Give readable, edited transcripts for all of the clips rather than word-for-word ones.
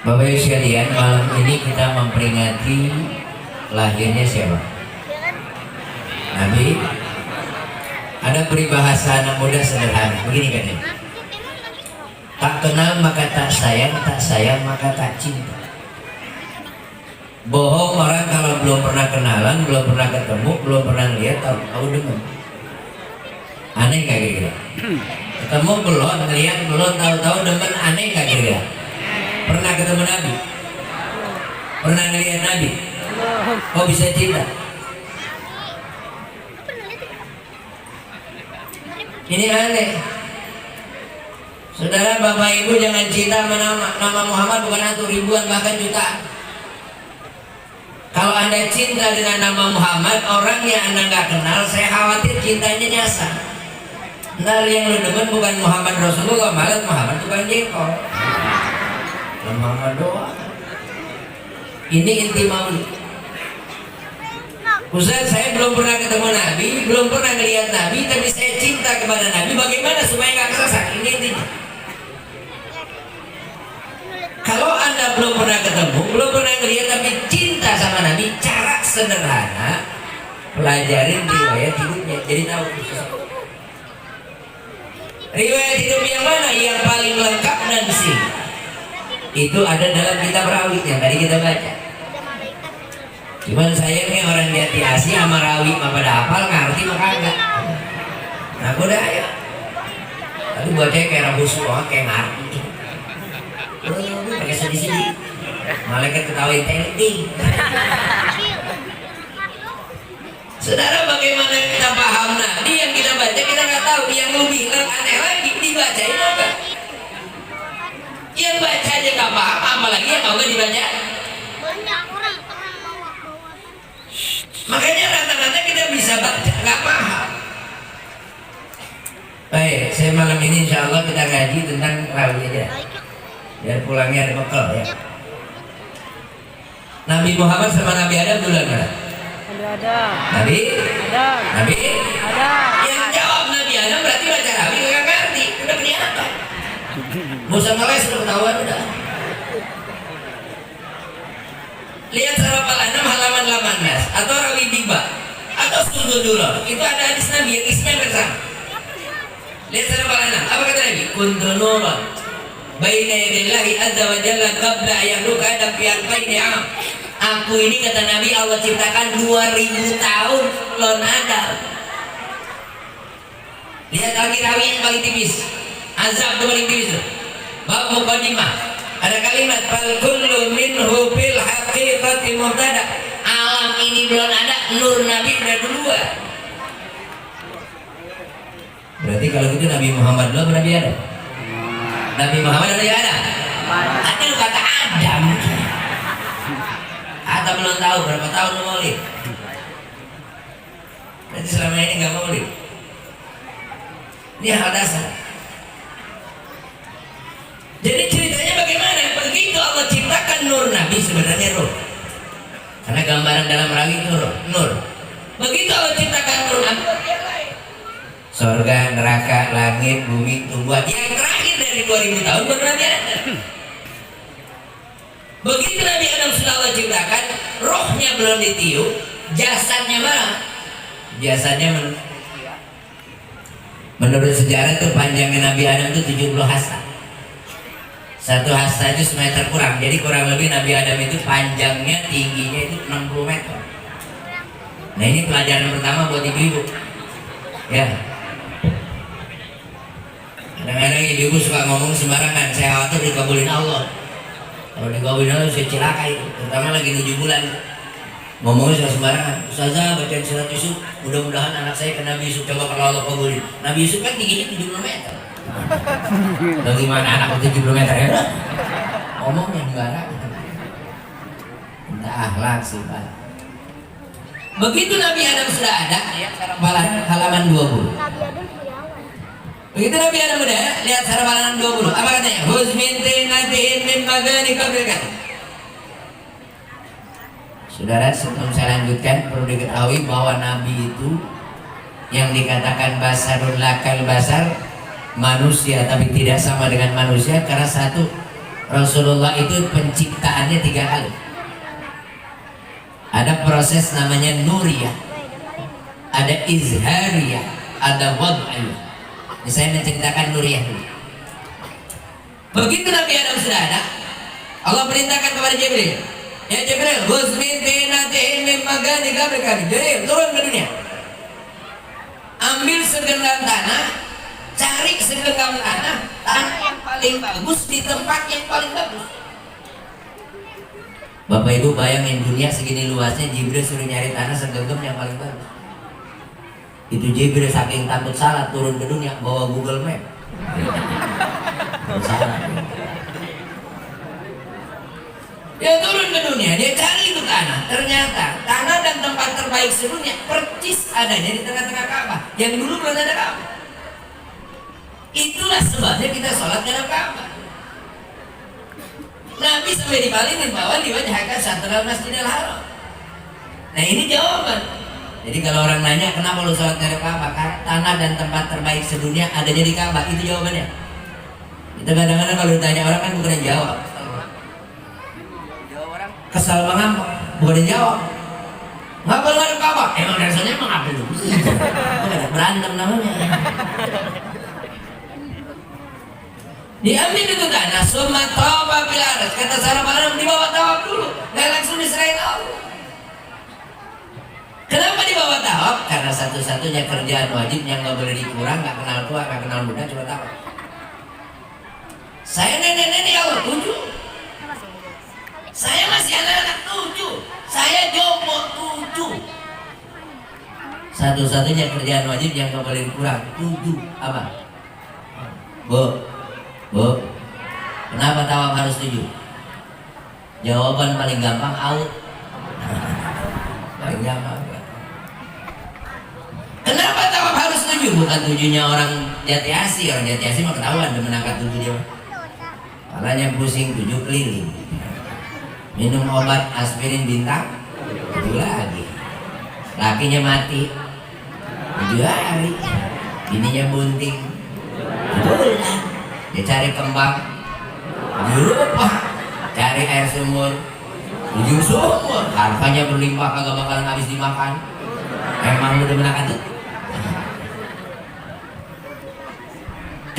Bapak Ibu sekalian, malam ini kita memperingati lahirnya siapa? Nabi. Ada peribahasa anak muda sederhana, begini katanya. Tak kenal maka tak sayang maka tak cinta. Bohong orang kalau belum pernah kenalan, belum pernah ketemu, belum pernah lihat, tahu demen. Aneh gak kira-kira? Ketemu belum, ngeliat belum, tahu-tahu demen, aneh gak kira-kira? Pernah ketemu Nabi? Pernah ngeliat Nabi? Kok bisa cinta? Ini aneh. Saudara, Bapak Ibu jangan cinta sama nama Muhammad, bukan satu, ribuan bahkan jutaan. Kalau Anda cinta dengan nama Muhammad, orang yang Anda nggak kenal, saya khawatir cintanya nyasar. Ntar yang lu demen bukan Muhammad Rasulullah, malah Muhammad tukang jengkol. Muhammad doa. Ini inti maulid. Ustaz, saya belum pernah ketemu Nabi, belum pernah melihat Nabi, tapi saya cinta kepada Nabi. Bagaimana supaya nggak kesasar? Ini intinya. Kalau Anda belum pernah ketemu, belum pernah melihat tapi cinta sama Nabi, cara sederhana, pelajarin riwayat hidupnya, jadi tahu. Riwayat hidup yang mana yang paling lengkap dan singkat? Itu ada dalam kitab Rawi yang tadi kita baca. Cuman sayangnya orang di hati Asia sama Rawi mah pada hafal, ngerti mah kagak. Nah udah ayo. Tapi buatnya kayak Rabu Suha kayak ngerti. Pakai sedih-sedih. Malaikat ketawain teknik. Saudara, bagaimana kita paham Nabi yang kita baca kita nggak tahu, yang lebih aneh lagi dibacain apa? Yang baca aja nggak paham, apalagi yang mau dibaca. Makanya rata-rata kita bisa baca nggak paham. Baik, saya malam ini insya Allah kita ngaji tentang Rawi aja, biar pulangnya ada bekal ya. Nabi Muhammad sama Nabi Adam dulu mana? Nabi Adam. Nabi Adam. Yang jawab Nabi Adam berarti baca Rawi nggak ngerti, udah kelihatan. Musa ngeles udah ketahuan udah. Lihat Surah Al-An'am halaman 18 atau Rawi Diba atau Sundudura, itu ada hadis Nabi yang isinya bersama. Lihat Surah Al-An'am, apa kata Nabi? Kuntu nuran baina yadillahi azza wa jalla qabla yakhluqa adam fi alfaini am. Aku ini kata Nabi Allah ciptakan 2000 tahun belum ada. Lihat lagi Rawi yang paling tipis, azab itu paling tipis. Bab muqaddimah ada kalimat fal kullu minhu fil haqiqati mubtada. Alam ini belum ada, nur Nabi udah duluan. Berarti kalau gitu Nabi Muhammad belum, Nabi Adam. Nabi Muhammad ada ada. Ada lu kata Adam. Adam belum tahu berapa tahun lu maulid. Berarti selama ini nggak maulid. Ini hal dasar. Jadi ceritanya bagaimana? Begitu Allah ciptakan nur Nabi sebenarnya roh. Karena gambaran dalam Rawi itu roh, nur. Begitu Allah ciptakan nur Nabi, surga, neraka, langit, bumi, tumbuhan. Yang terakhir dari 2000 tahun baru Nabi Adam. Begitu Nabi Adam sudah Allah ciptakan, rohnya belum ditiup, jasadnya mana? Jasadnya menurut sejarah itu panjangnya Nabi Adam itu 70 hasta. Satu hasta itu semeter kurang, jadi kurang lebih Nabi Adam itu panjangnya, tingginya itu 60 meter. Nah ini pelajaran pertama buat ibu-ibu ya. Kadang-kadang ibu-ibu suka ngomong sembarangan, saya khawatir dikabulin Allah. Kalau dikabulin Allah saya cilaka itu, terutama lagi 7 bulan. Ngomongnya suka sembarangan. Ustazah bacain surat Yusuf, mudah-mudahan anak saya ke Nabi Yusuf, coba kalau Allah kabulin. Nabi Yusuf kan tingginya 70 meter. Bagaimana anak 70 meter ya? Ngomongnya gimana? Entah akhlak sih Pak. Begitu Nabi Adam sudah ada, halaman 20. Begitu Nabi Adam udah, lihat halaman 20. Apa katanya? Huz min tinatin min magani kabrikan. Saudara, sebelum saya lanjutkan perlu diketahui bahwa Nabi itu yang dikatakan basarul lakal basar, manusia tapi tidak sama dengan manusia, karena satu, Rasulullah itu penciptaannya 3 kali. Ada proses namanya nuriyah, ada izhariyah, ada wad'iyah. Ini saya menceritakan nuriyah dulu. Begitu Nabi Adam sudah ada, Allah perintahkan kepada Jibril, ya Jibril, husmin tinatin min magani kabrikani. Jibril, turun ke dunia, ambil segenggam tanah, cari segenggam tanah yang paling bagus di tempat yang paling bagus. Bapak Ibu bayangin, dunia segini luasnya, Jibril suruh nyari tanah segenggam yang paling bagus. Itu Jibril saking takut salah turun ke dunia bawa Google Map. Salah. Dia turun ke dunia, dia cari itu tanah. Ternyata tanah dan tempat terbaik sedunia percis adanya di tengah-tengah Ka'bah. Yang dulu belum ada Ka'bah. Itulah sebabnya kita sholat di dalam Ka'bah. Nabi sampai dipalingin bahwa diwajahkan syatral Masjidil Haram. Nah ini jawaban. Jadi kalau orang nanya kenapa lu sholat di Ka'bah, tanah dan tempat terbaik sedunia adanya di Ka'bah, itu jawabannya. Itu kadang-kadang kalau ditanya orang kan bukan yang jawab. Kesal banget, bukan yang jawab. Ngapa lu ada Ka'bah? Emang dasarnya emang apa lu? Berantem namanya. Diambil itu tanah, summa tawaf bil ardh. Kata Sarah Malam dibawa tawaf dulu, nggak langsung diserahin Allah. Kenapa dibawa tawaf? Karena satu-satunya kerjaan wajib yang nggak boleh dikurang, nggak kenal tua, nggak kenal muda, cuma tawaf. Saya nenek-nenek ya Allah 7. Saya masih anak-anak 7. Saya jomblo 7. Satu-satunya kerjaan wajib yang nggak boleh dikurang 7 apa? Bu, kenapa tawaf harus 7? Jawaban paling gampang out. Paling gampang. Kenapa tawaf harus 7? Bukan 7-nya orang Jati Asih. Orang Jati Asih mah ketahuan udah menangkap 7 dia. Kepalanya pusing 7 keliling. Minum obat aspirin bintang 7 lagi. Lakinya mati 7 hari. Bininya bunting 7 bulan. Dia cari kembang 7 rupa. Cari air sumur 7 sumur. Hartanya berlimpah kagak bakalan habis dimakan. Emang udah menakan tuh.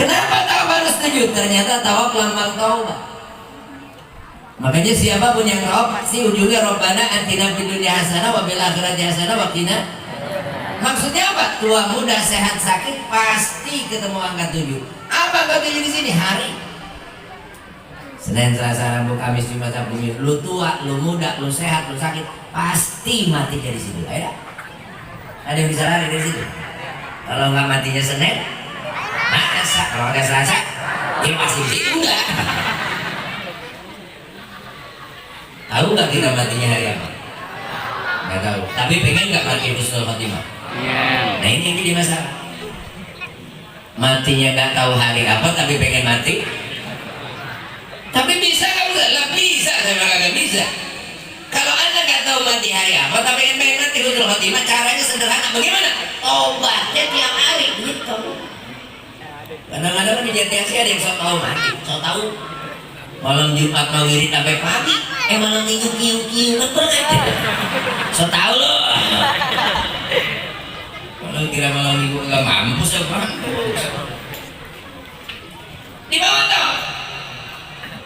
Kenapa tawaf harus 7? Ternyata tawaf lambang taubat. Makanya siapapun yang tawaf pasti ujungnya Rabbana atina fid dunya hasanah wa fil akhirati hasanah wa qina. Maksudnya apa? Tua muda sehat sakit pasti ketemu angka 7. Apa angka 7 di sini? Hari. Senin, Selasa, Rabu, Kamis, Jumat, Sabtu, Minggu. Lu tua, lu muda, lu sehat, lu sakit, pasti mati dari situ. Ayo. Ada yang bisa lari dari situ? Kalau nggak matinya Senin, masa? Kalau ada Selasa, ya pasti di situ enggak. Tahu nggak kita matinya hari apa? Nggak tahu. Tapi pengen nggak mati husnul khotimah? Nah ini yang jadi masalah. Matinya nggak tahu hari apa, tapi pengen mati. Tapi bisa nggak? Lah bisa, saya nggak bisa. Kalau anda nggak tahu mati hari apa, tapi pengen mati husnul khotimah, caranya sederhana. Bagaimana? Obatnya tiap hari gitu. Kadang-kadang kan di Jati Asih ada yang so tahu mati, so tahu. Malam Jumat mau wirid sampai pagi, malam Minggu kiu-kiu banget. So tahu loh. Kalau kira malam Minggu nggak mampus ya Pak. Dibawa tawaf.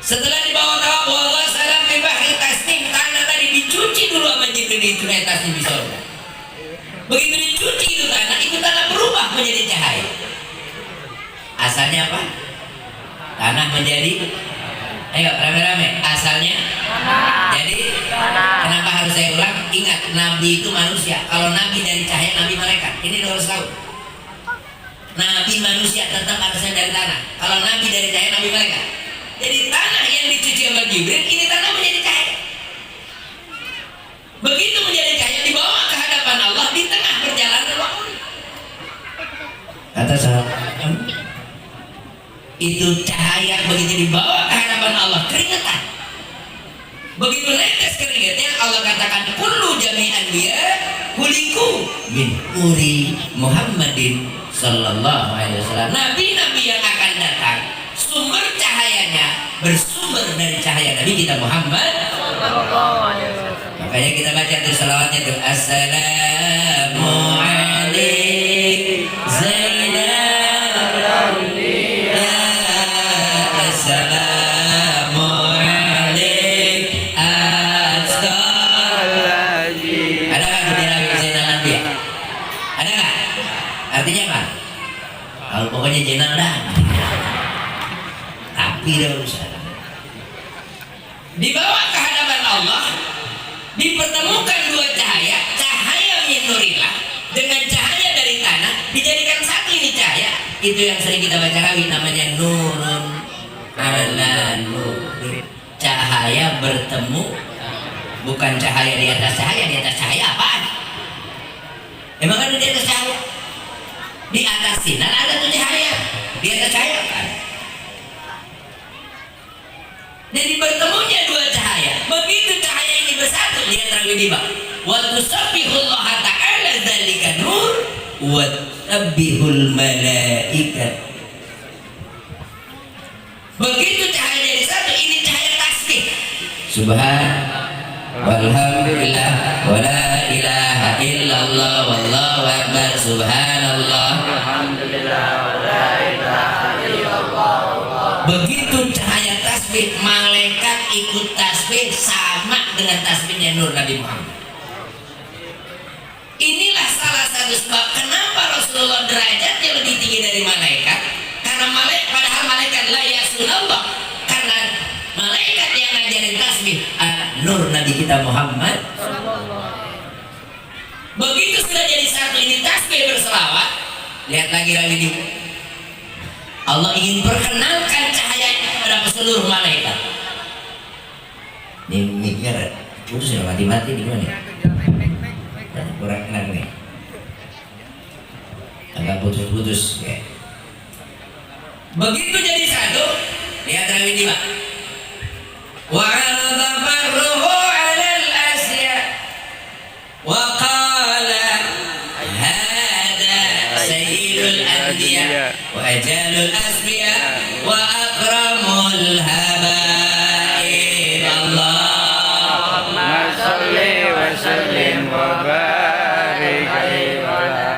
Setelah dibawa tawaf, Allah salam bebahri tasnim, tanah tadi dicuci dulu sama Jibril di sungai tasnim di surga. Begitu dicuci itu tanah berubah menjadi cahaya. Asalnya apa? Tanah menjadi, ayo rame-rame, asalnya jadi kenapa harus saya ulang? Ingat, Nabi itu manusia. Kalau Nabi dari cahaya, Nabi malaikat. Ini harus tahu. Nabi manusia tetap harusnya dari tanah. Kalau Nabi dari cahaya, Nabi malaikat. Jadi tanah yang dicuci sama Jibril, ini tanah menjadi cahaya. Begitu menjadi cahaya, dibawa ke hadapan Allah di tengah perjalanan waktu. Kata sahabat, itu cahaya begitu dibawa ke hadapan Allah keringetan. Begitu netes keringetnya, Allah katakan kullu jami'an dia kuliku min uri Muhammadin sallallahu alaihi wasallam. Nabi-nabi yang akan datang sumber cahayanya bersumber kita Muhammad. Makanya kita baca tuh salawatnya tuh, assalamu alaikum Zainal Auliya, assalamu alaikum Asqal. Ada nggak bendera Zainal Auliya? Ada nggak? Artinya apa? Kalau pokoknya Zainal dah. Tapi dah urusan. Dibawa ke hadapan Allah, dipertemukan dua cahaya, cahaya min nurillah dengan cahaya dari tanah, dijadikan satu ini cahaya. Itu yang sering kita baca rawi, namanya nurun ala nur. Cahaya bertemu, bukan cahaya di atas cahaya. Di atas cahaya apaan? Emang ada di atas cahaya? Di atas sinar ada tuh cahaya. Di atas cahaya apaan? Jadi bertemunya dua cahaya. Begitu cahaya ini bersatu, lihat rawi di bawah. Wa tusabbihullah ta'ala dzalika nur wa tabbihul malaikat. Begitu cahaya jadi satu, ini cahaya tasbih. Subhan walhamdulillah wa la ilaha illallah wallahu akbar. Subhanallah walhamdulillah wa la ilaha illallah. Begitu cahaya tasbih, malaikat ikut tasbih sama dengan tasbihnya nur Nabi Muhammad. Inilah salah satu sebab kenapa Rasulullah derajatnya lebih tinggi dari malaikat. Karena padahal malaikat la yasunallah. Karena malaikat yang ngajarin tasbih nur Nabi kita Muhammad. Begitu sudah jadi satu ini tasbih berselawat. Lihat lagi rawi di Allah ingin perkenalkan cahaya kepada seluruh malaikat. Ini mikir putus ya, mati-mati di mana? Kurang enak nih. Agak putus-putus ya. Begitu jadi satu, lihat rawi di mana? Wa 'arada farruhu 'ala al-asya wa qala hada sayyidul anbiya wa ajalul asbiya